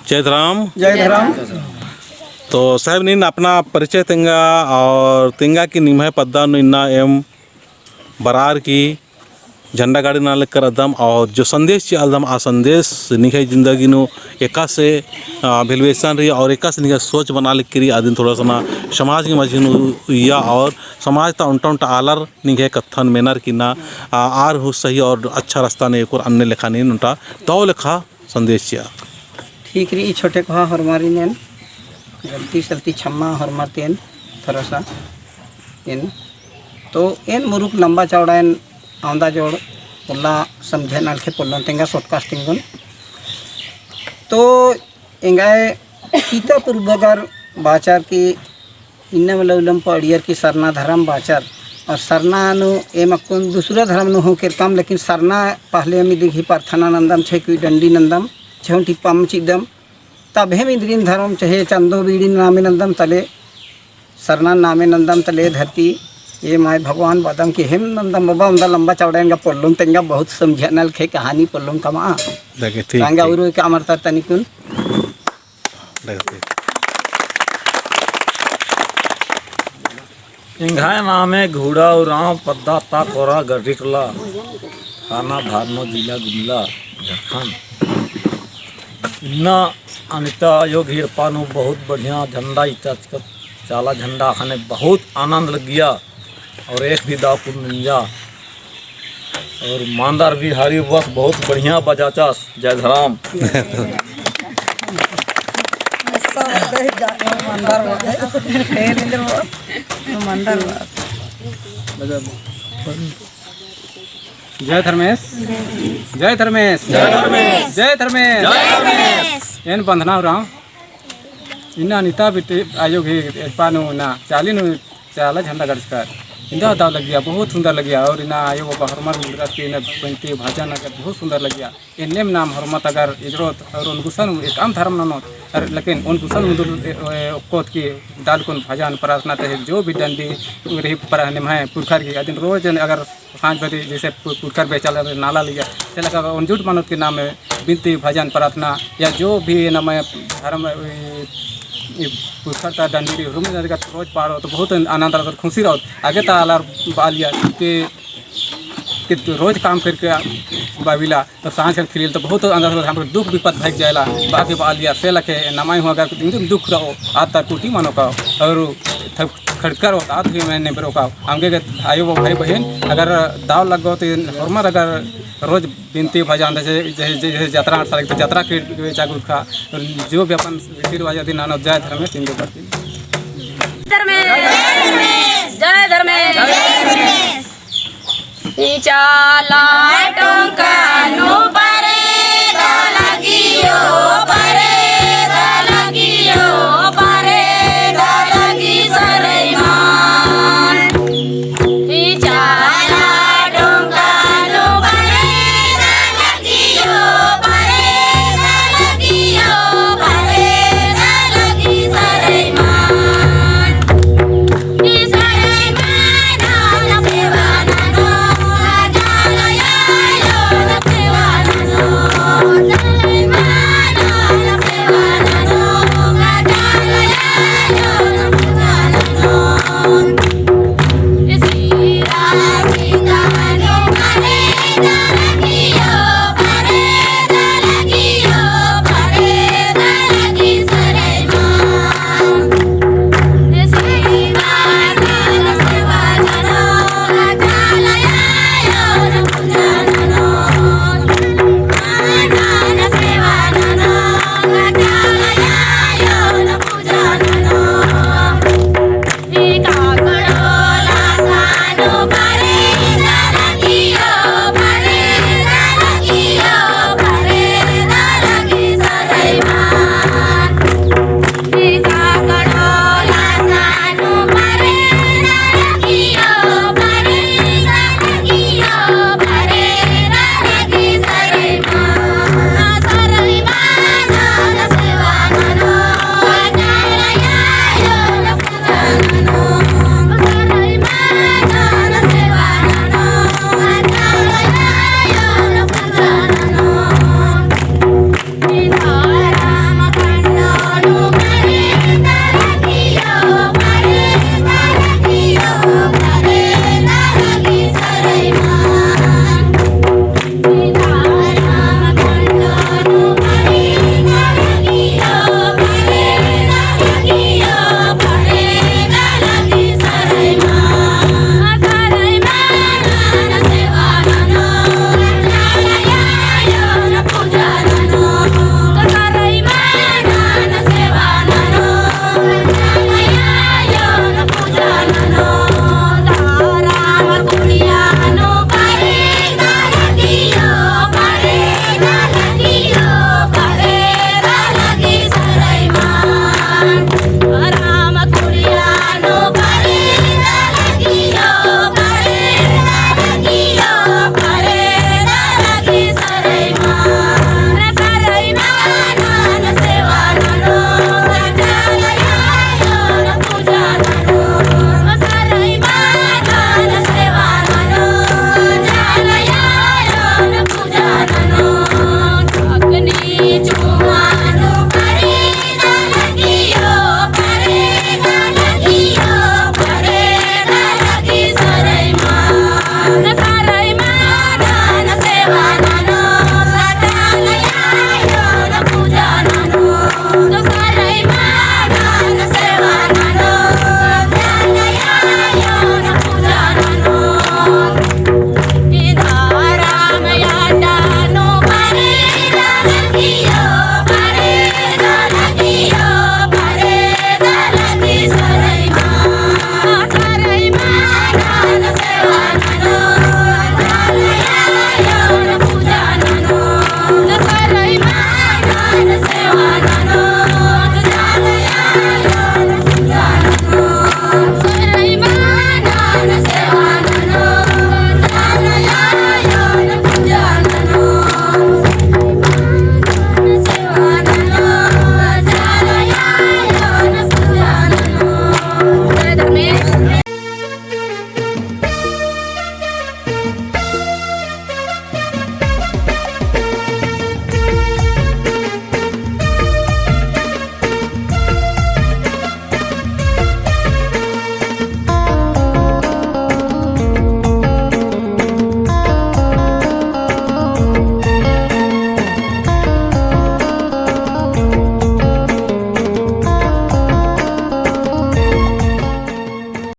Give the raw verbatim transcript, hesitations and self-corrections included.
जय धरम। जय धरम। तो साहेब, नीन अपना परिचय तेंगा और तेंगा कि निम्है पद्दा नू इन्ना एम बरार की झंडा गाड़ी नना लक्कर अदम और जो संदेश चिआ लगदम, आ संदेश निंग्है जिंदगी नू एकासे, आ, भेलुएसन रई और एकासे निंग्है सोच बना लक्की रई, अदिन थोड़ा सा ना समाज के मझी नू उइया और समाज ता ओन्टा ओन्टा आलर निंग्है कत्थन मेनर कि ना, आ, आर हूँ सही और अच्छा रास्ता नू एकोर अन्ने लेखा नीन ओन्टा दव लेखा संदेश चिआ। ठीक रई, ई छोटे कोहा होरमारिन एन गलती सलती छम्मा होरमर ती एन थोड़ा सा एन तो एन मुरुख लंबा चौड़ा एन औंदा जोड़ पोल्ला समझे नलखे पोल्लोन तेंगा shortcast तिंगोन। तो एंग्है इता पूर्वगर बाचर की इन्ना मला उल्लम पड़ियर की सरना धरम बाचर। और सरना नू एम अक्कुन दूसरा धरम नू हूँ केरकम, लेकिन सरना पहले एम इदी गही प्रार्थना नंदम, छे कोई डंडी नंदम, छे ओन्टी पम चिदम, तब एम इन्द्रिन धरम, चाहे चंदो बीड़ी नामे नंदम तले, सरना नामे नंदम तले धरती, ए माय भगवान बअदम की एम नंदम बाबा, उन्दा लंबा चौड़ा एंगा पोल्लोन तेंगा बहुत समझे नलखे कहानी पोल्लोन कमा। ठीक, तांगा ठीक। उरु का अमर तर तनिकुन। एंग्है नामे घुड़ा उराँव, पद्दा ता कोरा गढ़ी टोला, थाना भारनो, जिला गुमला, झारखंड। इन्ना अनिता आयो गही एड़पा नू बहुत बढ़िया झंडा इचाचकत, चाला झंडा ख़ने बहुत आनंद लग्गिया और एक भी दाव पुन नंजा। और मांदर भी हरी बस बहुत बढ़िया बजाचस। जय धरम। जय धर्मेस। जय धर्मेस। जय धर्मेस। जय धर्मेस। एन बंधना उराँव। इन्ना अनिता बिट्टी आयो गही एड़पा नू ना चाली नू चाला झंडा गड़चकर। इन्दा दाव लग्गिया, बहुत सुंदर लग्गिया। और इन्ना आयो बाबा होरमर मुंदरस की इन्ना पंक्ति भजन अगर बहुत सुंदर लग्गिया। एन्नेम नाम होरमत अगर इजरोत और ओन गुसन एकअम धर्म ननोत, और लेकिन ओन गुसन मुंदुर, ए, ए, ओक्कोत की दालकुन भजन प्रार्थना ते जो भी डंडी रही पर निम्है पुरखर की अदिन रोज अगर साँझ बदी जैसे पु-, पुरखर बेचाला नाला लिया, से लगा ओन जुट मनोत की नाम बिनती भजन प्रार्थना या जो भी नाम धर्म, ई, ई पुरखर ता डंडी रई, हुरमी नदी का रोज पाड़ोत तो बहुत आनंद रओत, खुशी रओत। आगे ता आलर बालिया कि, कि रोज काम करके बाविला, तो साँझ कर खिलिल तो बहुत अंदर से हमरे दुख विपद भाग जाएला। बाकी बालिया से लखे नमाई हुआ अगर दुख रओ, आद तर कुटी मनो का, और खड़कर होता, आद हुई मैंने बरो का। हमके के आयो वो भाई बहन, अगर दाव लग्गो तो होरमर अगर रोज बिनती भजन जैसे, जैसे, जैसे जतरा, हर साल की जतरा के बेचा गुरखा, जो भी अपन रीति रिवाज अदिन ननोत, जय धर्मेस, हिंदू करती। धर्मेस, जय धर्मेस। ई चाला टोंका नू परे दा लगियो, परे दा लगियो, परे दा लगी सरईमान। ई चाला टोंका नू परे दा लगियो, परे दा लगियो, परे दा लगी सरईमान।